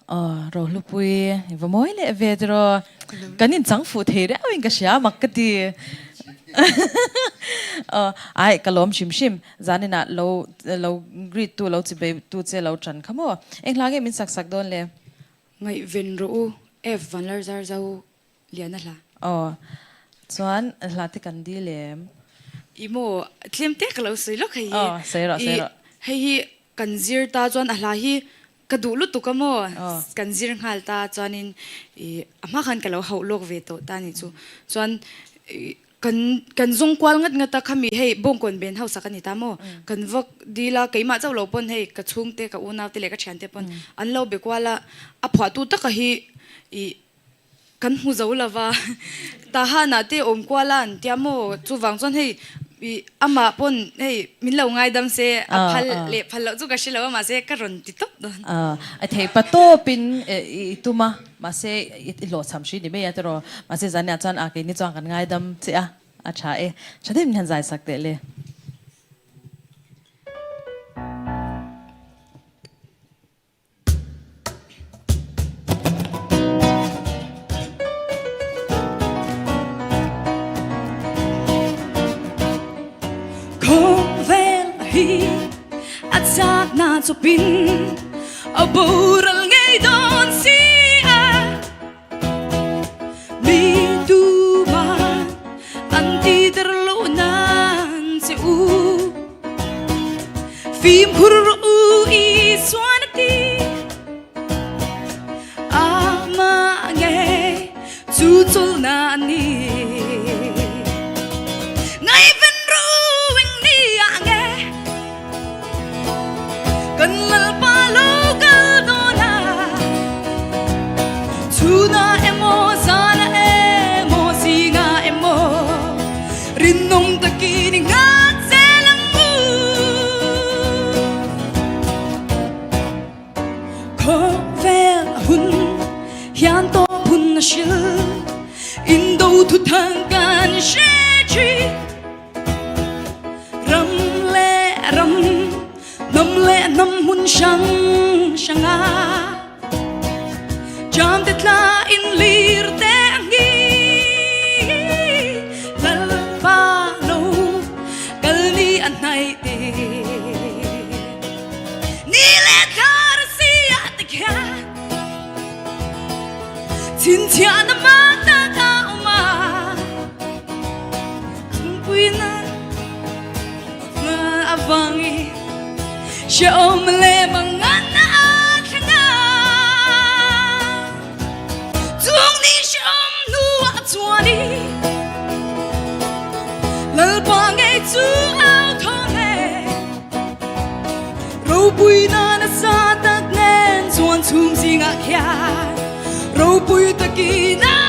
Aw Rohlupui i va mawi leh ve tiraw. Kan inchang fuh thei riau in ka hria mak ka ti. Aw ai ka lawm hrim hrim zaninah lo lo greet tu lo chibei tu che lo tan kha maw. Eng hla nge min sak sak dawn le? Ngaihven rawh u F Vanlar zar zo Liana hla. Aw chuan hla te kan dil em? I maw tlem te ka lo sawi lawk hei hi. Aw sawi rawh sawi rawh. Hei hi kan zir ta chuan a hla hi ka duh lutuk a maw kan zir nghal ta chuanin i a hma khan ka lo hauh lawk ve tawh ta nih chu. Chuan i kan kan zawng kual ngat ngat a khami hei bawngkawn ben hausak a ni ta maw kan va dil a keimah chauh lo pawn hei ka chhungte ka unaute leh ka thiante pawn an lo be kual a a phuahtu taka hi i Kan hmu zo lo va, Tahanah te awm kual a an tia maw? Chuvang chuan hei i amah pawn hei min lo ngaidam se a phal leh phal loh chu ka hre lo a mahse ka rawn ti tawp dawn. A theih pa tawpin i tum a, mahse i hlawhchham hri ni mai a tiraw? Mahse zaniah chuan a keini chuan kan ngaidam che a, a tha e. Tha deuhin hian zai sak teh le. Khawvel hi a chakna chawpin a boral ngei dawn si a, mi tuman an titer loh nan che u. Fimkhur rawh u Isuan a ti, amah ngei chu chawlhna a ni. Ngaihven rawh u eng ni ah nge kan Lalpa lo kal dawn a, chhunah emaw zanah emaw zingah emaw Rinawm takin i ngat zel ang u. Khawvel a hun hian tawp hun a hril, indo thuthang kan hre thin. Ram leh ram, hnam leh hnam hmun hrang hranga jam te tla in lir te a nghi. Lalpa lo kal ni a hnaih ti. Ni leh thar si a ti khian chhinchhiahna mak tak a awm a. Puina avangin hrehawm leh mangan a thleng a, chung ni hrehawm hnuah chuanin Lalpa ngei chu au thawm e, ropuina nasa tak nen chuan chhum zingah khian ropui takin a.